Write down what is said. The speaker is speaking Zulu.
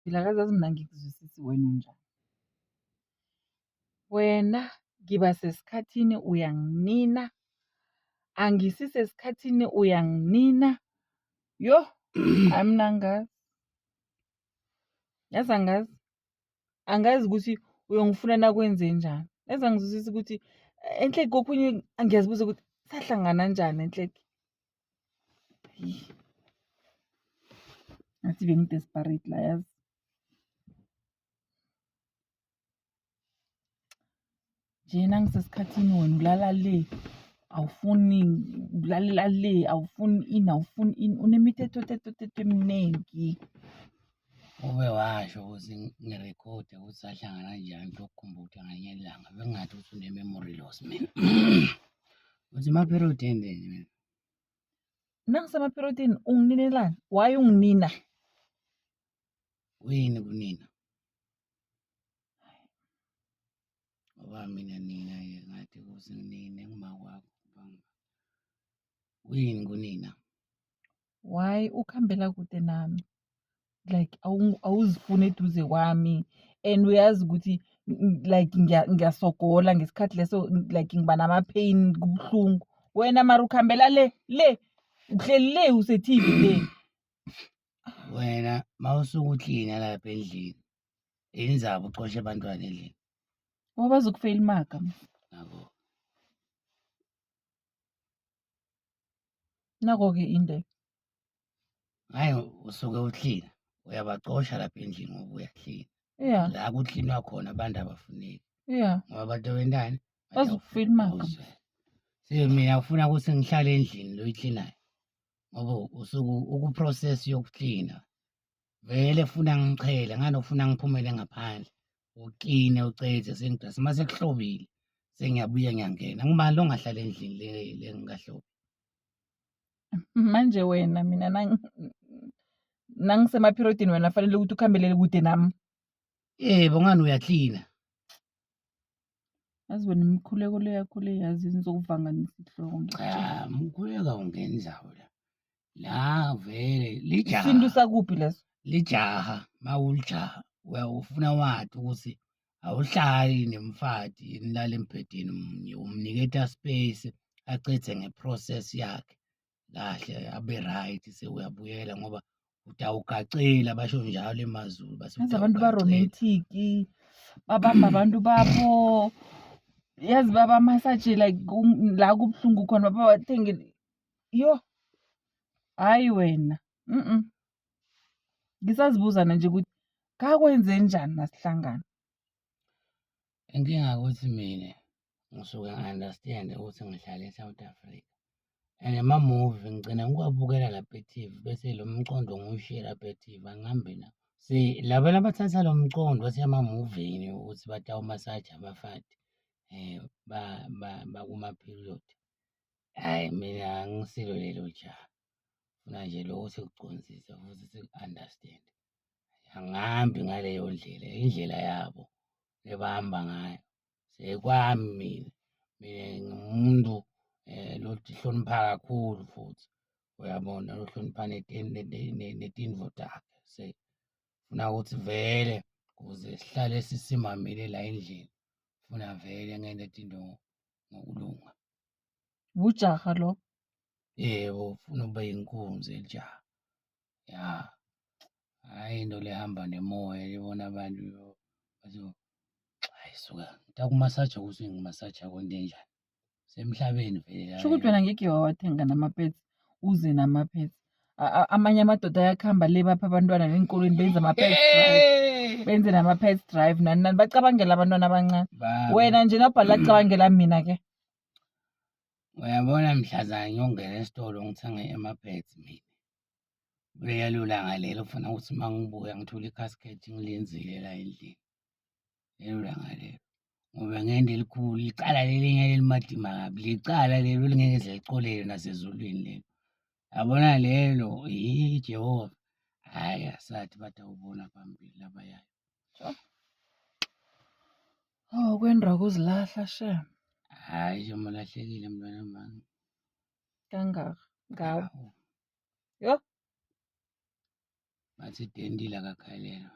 Vilakazi, yazi mina angikuzwisisi wena unjani. Wena ngiba sesikhathini uyanginina, angisisesikhathini uyanginina. Yoh, hhayi mina angazi. Yazi angazi. Angazi ukuthi uyongifuna nakwenzenjani. Yazi angizwisisi ukuthi enhleki kokhunye ngiyazibuza ukuthi sahlangana njani enhleki. Ngathi bengi-desperate la yazi. Nje nangisesikhathini wena ulala le, awufuni ulalela le, awufuni ini, awufuni ini, unemithetho thetho thetho eminingi. Ube washo ukuthi ngirekhode ukuthi sahlangana kanjani ngizokukhumbula ngelinye ilanga. Bengingathi ukuthi une-memory loss mina. Uthi ama-period endeni mina. Nangisema-periodini ungininelani? Why unginina? Uyini kunina? Ngoba mina nina ngathi ukuthi nginine ngumakwakho. Uyini kunina? Why ukuhambela kude nami? Like awuzifuni eduze kwami and uyazi ukuthi like ngiyasogola ngesikhathi leso, like ngiba nama-pain, kubuhlungu. Wena mara ukuhambela le le, uhleli le use-TV le. Wena mawusuke uklina lapha endlini, yini uxoshe abantwana endlini? Ngoba bazokufeyila imaka. Nako. Nako-ke into. Hayi usuke uklina, uyabacosha lapha endlini ngoba uyaklina. La kuklinwa khona abantu abafuneki. Ngoba abantu bentani? Bazokufeyila imaka. Se mina ufuna ukuthi ngihlale endlini lo iklinayo. Ngoba usuke uku-process yokuklina. Vele funa ngichele ngani ufuna ngiphumele ngaphandle. Ukline ucede sengidase mase kuhlobile sengiyabuya ngiyangena. Ngubani lo ongahlala endlini le lengikahlobi? Manje wena mina nangisema-periodini wena fanele ukuthi ukuhambelele kude nami. Yebo ngani uyaklina. Yazi wena imikhuleko le yakho le yazi ngizokuvanganisa ihloko. Cha, umkhuleko awungeni ndzawo la. La vele lijaha. Isintu sakuphi leso? Lijaha, mawulijaha uyawufuna wati ukuthi awuhlali nemfati nilale embhedeni munye, umniketa space acedze nge-process yakhe kahle abe right sewuyabuyela ngoba utawugacela basho njalo emaZulu base Yazi abantu ba-romantic, babamba abantu babo, yazi babamasaje like la kubuhlungu khona babathenge. Yo, hhayi wena. Ngisazibuzana nje ukuthi ngakwenze njani nasihlangana. Inkinga ukuthi mina ngisuke ngi-understand ukuthi ngihlala e-South Africa and ama-movie ngigcina ngiwabukela lapha e-TV bese lo mcondo ngiwushiye lapha e-TV angihambi nawo. See laba labathatha lo mcondo wasema-movini ukuthi batawumasaja abafati bakuma-period. Hhayi mina angisilo lelo jaha. Funa nje lokho sikucondzise futhi siku-understand. Angihambi ngaleyo ndlela, indlela yabo lebahamba ngayo. Sekwami mina, mina ngiwumuntu lotihlonipha kakhulu futhi uyabona, lohlonipha netintfo takhe. Sefuna ukuthi vele ukuze sihlale sisimamile la endlini, funa vele ngente tinto ngokulunga. Ujaha lo. Yebo, ufuna ukuba inkunzi elijaha. Ya, hhayi into le ehamba nemoya ibona abantu bathi hayi suka ngitakumasaja ukuthi ngimasaja kwento enjani. Semhlabeni vele. Sho ukuthi wena ngeke wawathenga nama-pads, uze nama-pads. Amanye amadoda ayakuhamba le bapha abantwana ney'nkolweni benze ama-pads drive. Benze nama-pads drive nani nani bacabangela abantwana abancane. Wena nje nabhala acabangela mina ke. Uyabona mhlazane ngiyongena esitolo ngithenge ama-pads mina. Lelo langa lelo ufuna ukuthi uma ngibuya ngithole i-casket ngilinzile la endlini. Lelo langa lelo. Ngoba ngento elikhulu icala lelinye lelimadima kabi licala lelo lingeke lize licolele nasezulwini lelo. Yabona lelo yi Jehova. Hhayi asathi bathi awubona phambili labayayo. Oh, kwendra kuzilahla shem. Hhayi nje ulahlekile mntwana mami. Kangaka ngawe. Yo. Bathi dentile akakhalelwa.